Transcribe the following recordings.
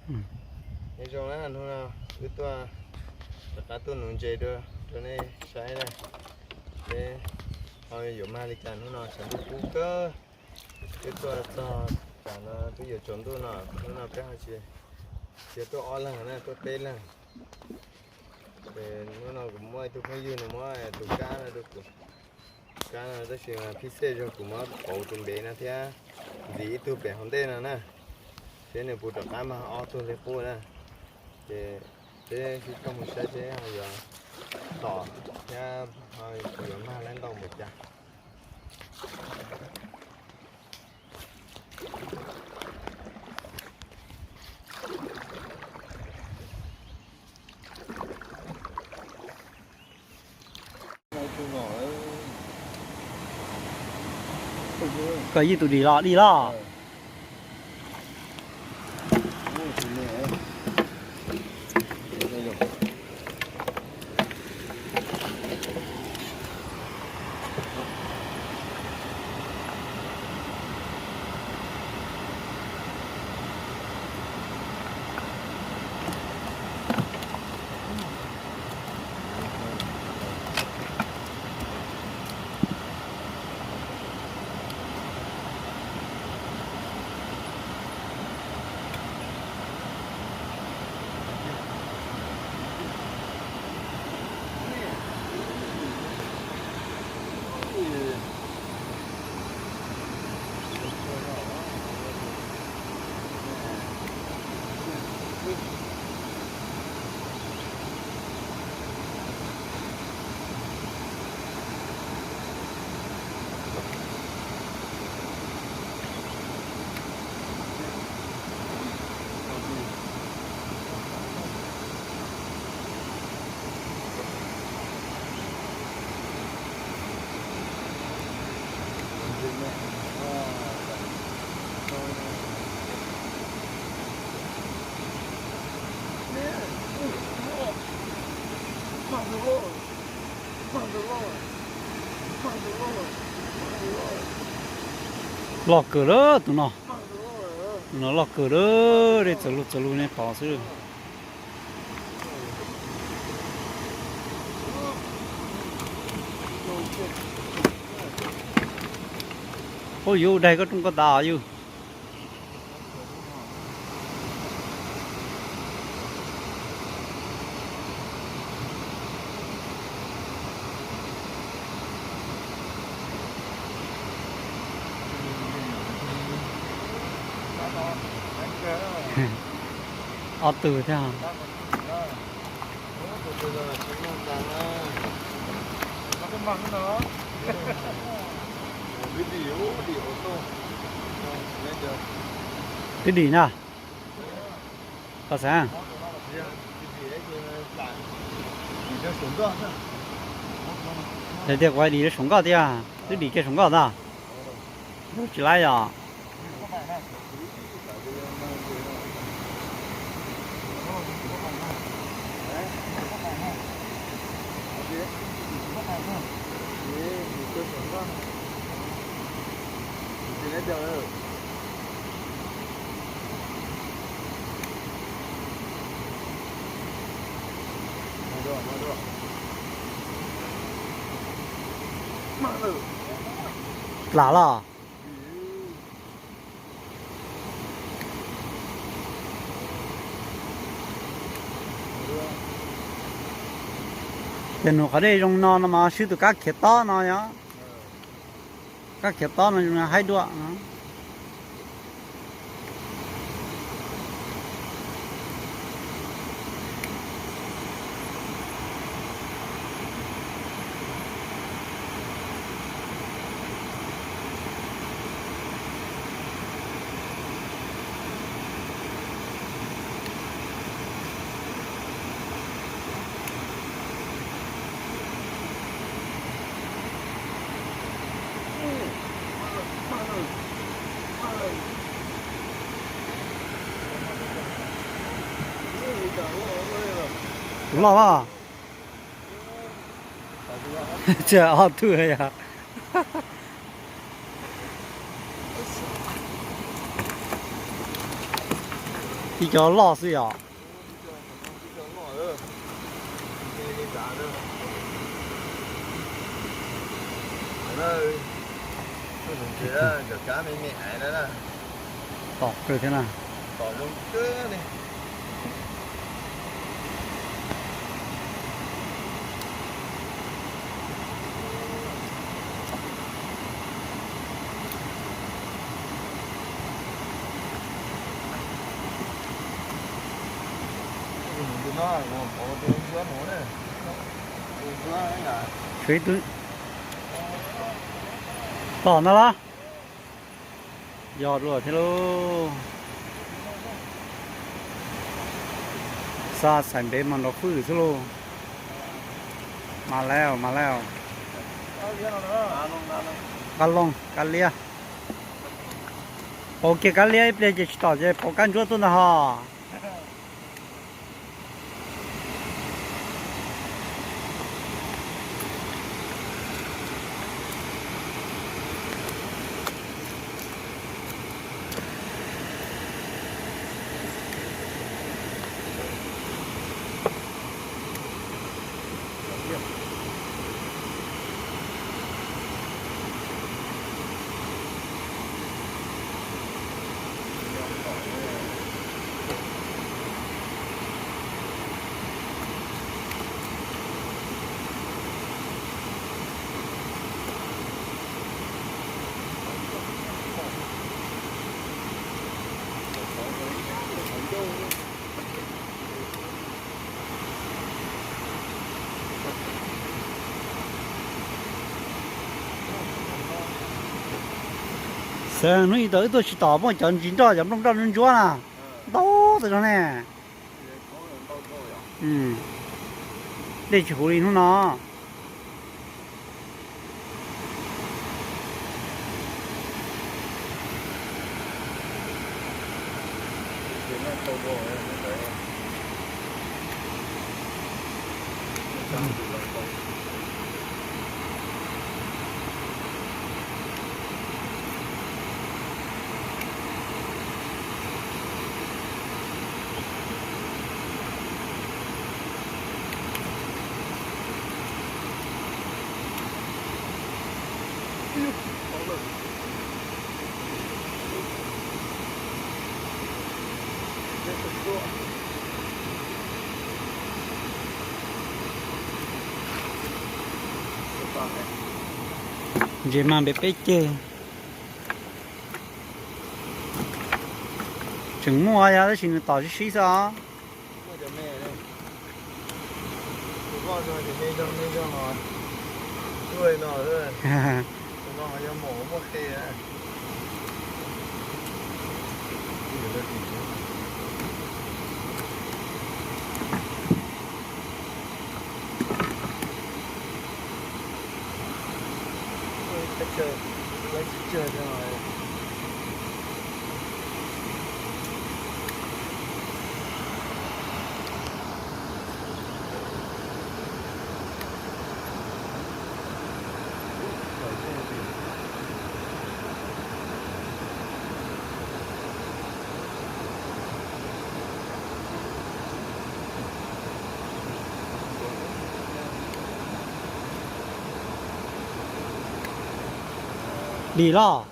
Nyob zoo na, hnub no wb tuaj rov qab tuaj nuv ntses dua rau nej saib na. Seb ho yuav mag li cas, hnub no tshav ntuj kub kawg. Twb tuaj txog tam no twb yuav tsaus ntuj no, hnub no peb ho tsis, tsis tuaj ob leeg na, tuaj peb leeg. Ces hnub no kuv muaj ib tug phooj ywg nws muab tus kab no rau kuv. Kab no tab sis mas phij xej zog kuv muab pauv tus ntev no thiab ntxiv ib tug pem hauv ntej no na. Seb nws puas rov qab mag ob tug li qub na. Ces peb sib coj mus saib seb ho yuav tom thiab ho yuav mag lab ntau npaum cas. Koj yij tus dim los dim los. Loj kawg lawm tus no. Tus no loj kawg lawm, dej txawv lug txawv lug nej pom xwb. Ub, yus daig koj rooj koj tav os yus. Ob tug thiab. Twb dim na. Koj xav hais tias kuv dim saum nkoj tiag, twb dim kiag saum nkoj ntag. Tsis laib yom. Plam los. Ces nug qhov dej zoo no no mas swb tus kab khiav tob no yom. Kab khiav tob no zoo haib dua no. Tus loj mas. Tsiab ob tug yom. Tib cov loj xwb yom. Tom kawg thiab na. Sib tw tom no los. Yog dua thiab lauj. Xa xaim ntev mas nrov fwj xwb lauj. Mas lawm, mas lawm. Kab looj, kab liab. Pauv kiag kab liab ib pliag ces tsis tom ces pauv kab ntsuab tuaj ntag ho. Xav hnub ib tau wb tuaj tsis tom muaj cov ntsis nroj, cov nplooj nroj ntsuab ntsuab na, ntau tas zog ne. Dej tsis huv li hnub no. Ntses mas npem peb ceg. Tseem muaj yog tab sis nws tom sib sib xwb os. Dim los.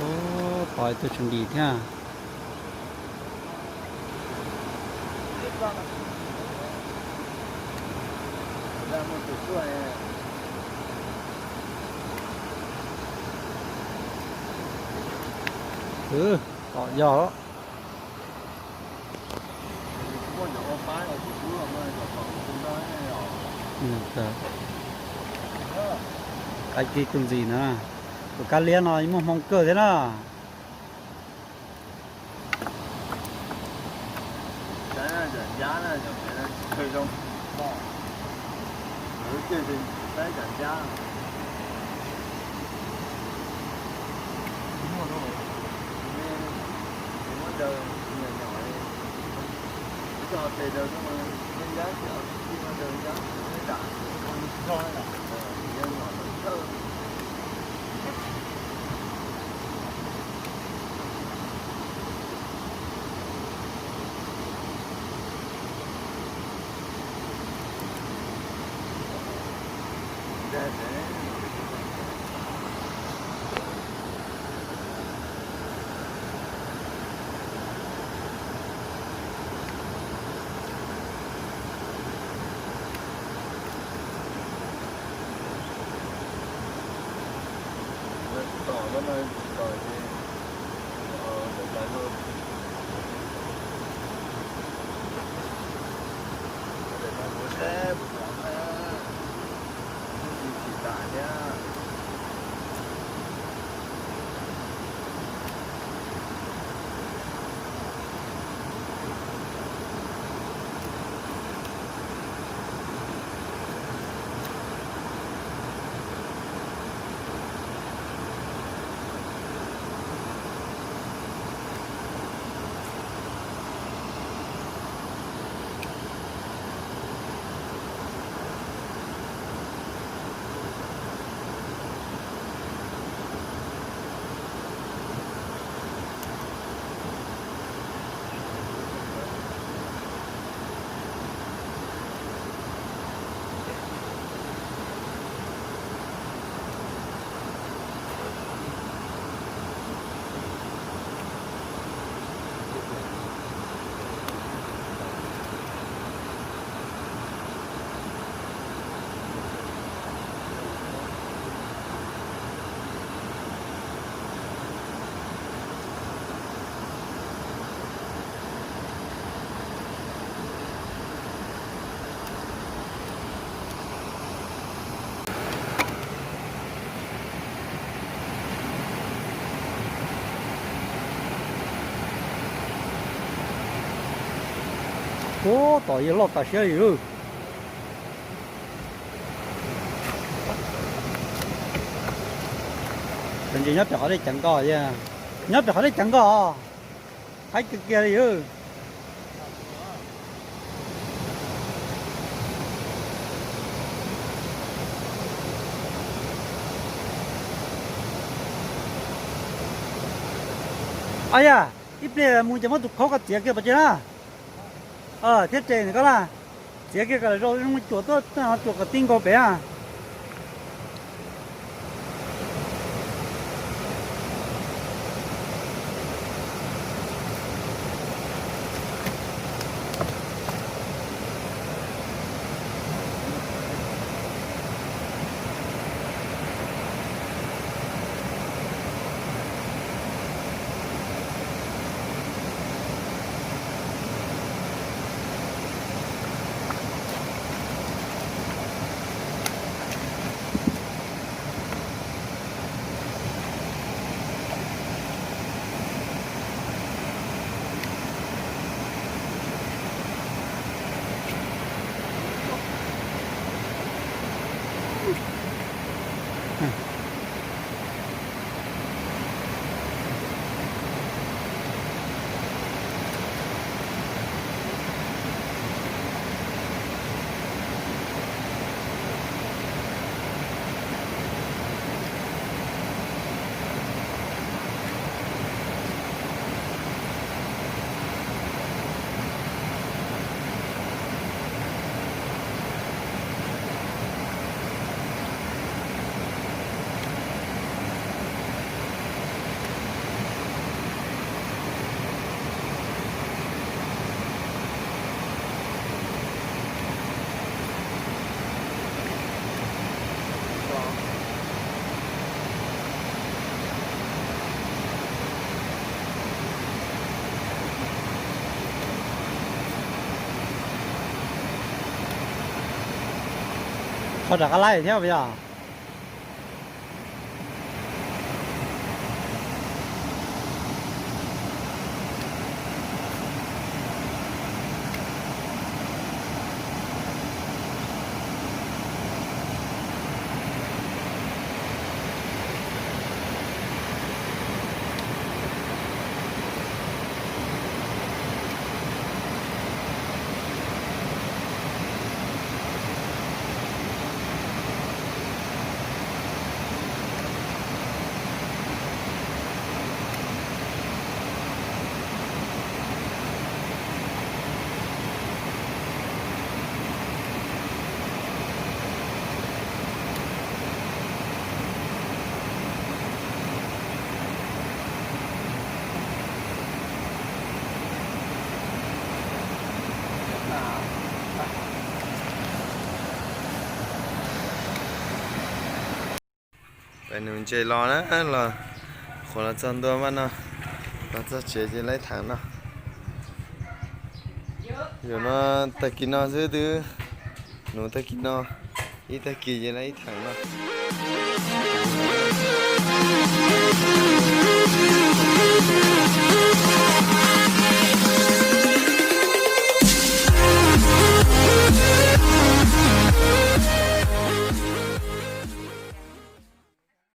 Ub, pom tus tseem dim thiab. Tom yog. Ib tus ntxim na, tus kab liab no muaj hmoo kawg thiab na. Tom no no tsis tom ces ntawm lawv no. Ntawm no kuv saib puas tom na, tsis tsis tas thiab. Ub, tom yog loj tas siab li. Ntsis nyob pem qhov dej ceev ko, nyob pem qhov dej ceev ko, haib kiag kiag li. Au yaj, ib pliag mus ces muab tus khaub ko txiav kiag pov tseg na. Thiab tes ko na, txiav kiag kom zoo zoo cuam tuaj, cuam kom ti nkaus pem na. Tso rov qab laij thiab puas yog? Peb nuv ntses los na, los qhuav los txog ntua maj no, los txog tsev ces laib thaam no. Yog no, tag kis no xwb twb nuv tag kis no, ib tag kis ces laib ib thaam no.